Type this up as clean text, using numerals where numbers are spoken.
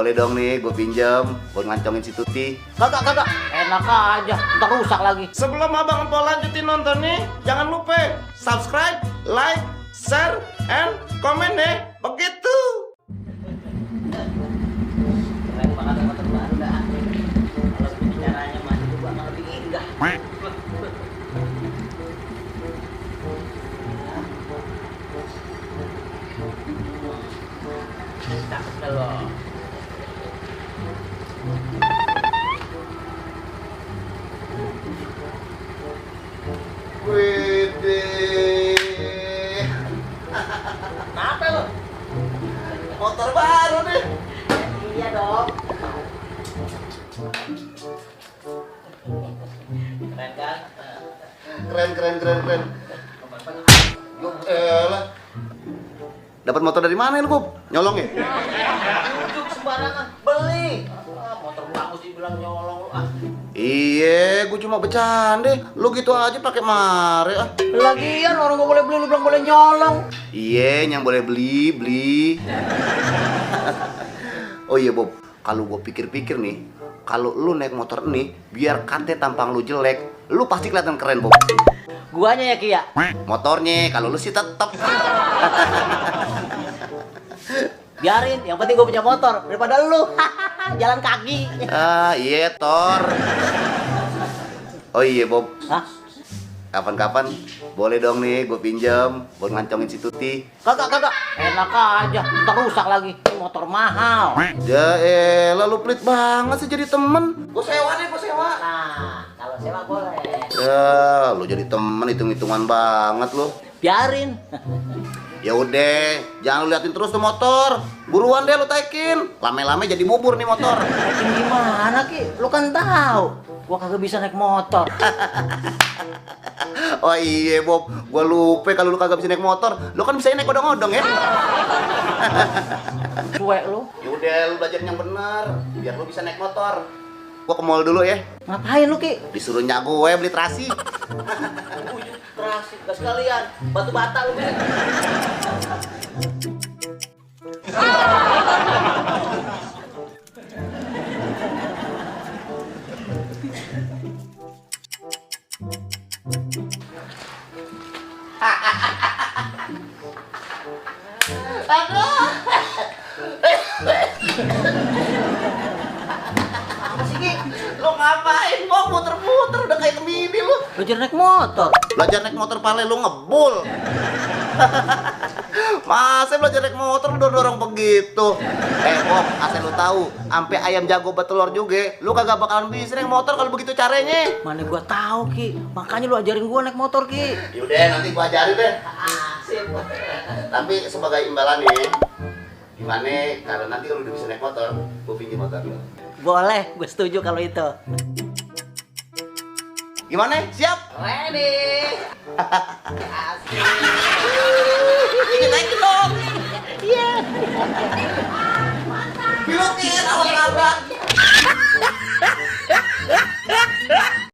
boleh dong nih gue pinjam buat ngancongin si Tuti. Kagak. Enak aja, ntar rusak lagi. Sebelum Abang Empok lanjutin nonton nih, jangan lupa subscribe, like, share, and comment nih. Begitu. Keren banget motor baru dah. Kalau begini caranya masih juga nggak lebih indah. Cakep kalau. Widih, Kenapa lo? motor baru nih. Iya dong. Keren kan? Keren. Yuk, elah. Dapat motor dari mana lu, Bob? Nyolong ya? Duduk sembarangan, beli. Motor bagus dibilang nyolong lu ah. Iya, gue cuma bercanda. Lu gitu aja pakai mare ah. Lagian orang gak boleh beli, lu bilang boleh nyolong. Iya, yang boleh beli. Oh iya, Bob. Kalau gue pikir-pikir nih, kalau lu naik motor ini, biar kate tampang lu jelek, lu pasti kelihatan keren, Bob. Guanya ya Kia. Motornya, kalau lu sih tetep. Biarin, yang penting gue punya motor daripada lu jalan kaki. Ah, iya, Tor. Oh iya, Bob. Hah? Kapan-kapan boleh dong nih gue pinjam buat ngancongin si Tuti. Kagak. Enak aja, ntar rusak lagi. Ini motor mahal. Ya elah, lu pelit banget sih jadi temen. Gue sewa nih, gue sewa. Nah, kalau sewa boleh. Ya, lu jadi temen hitung-hitungan banget lu. Biarin. Ya udah, jangan lu liatin terus tuh motor. Buruan deh lu taikin. Lame-lame jadi bubur nih motor. Ini gimana Ki? Lu kan tahu, gua kagak bisa naik motor. Oh iya, Bob, gua lupa kalau lu kagak bisa naik motor. Lu kan bisa naik odong-odong ya. Cuek lu. Ya udah, lu belajar yang bener biar lu bisa naik motor. Gua ke mall dulu ya. Ngapain lu Ki? Disuruh nyak gue beli terasi. Terasi, gak sekalian. Batu bata lu beli. Apa sih Ki? Lu ngapain, Bob? Muter-muter udah kayak kemini lu. Lu jadi naik motor. Belajar naik motor pale lu ngebul. Masa belajar naik motor lu dorong begitu? Bob, asal lu tahu, sampai ayam jago betelor juga, lu kagak bakalan bisa naik motor kalau begitu caranya. Mana gua tahu Ki. Makanya lu ajarin gua naik motor Ki. Yaudah, nanti gua ajarin deh. Sip. Tapi sebagai imbalan nih, gimana kalau nanti kalau udah bisa naik motor, gua pinjam motor lu. Boleh, gue setuju kalau itu. Gimana? Siap? Ready. Asik.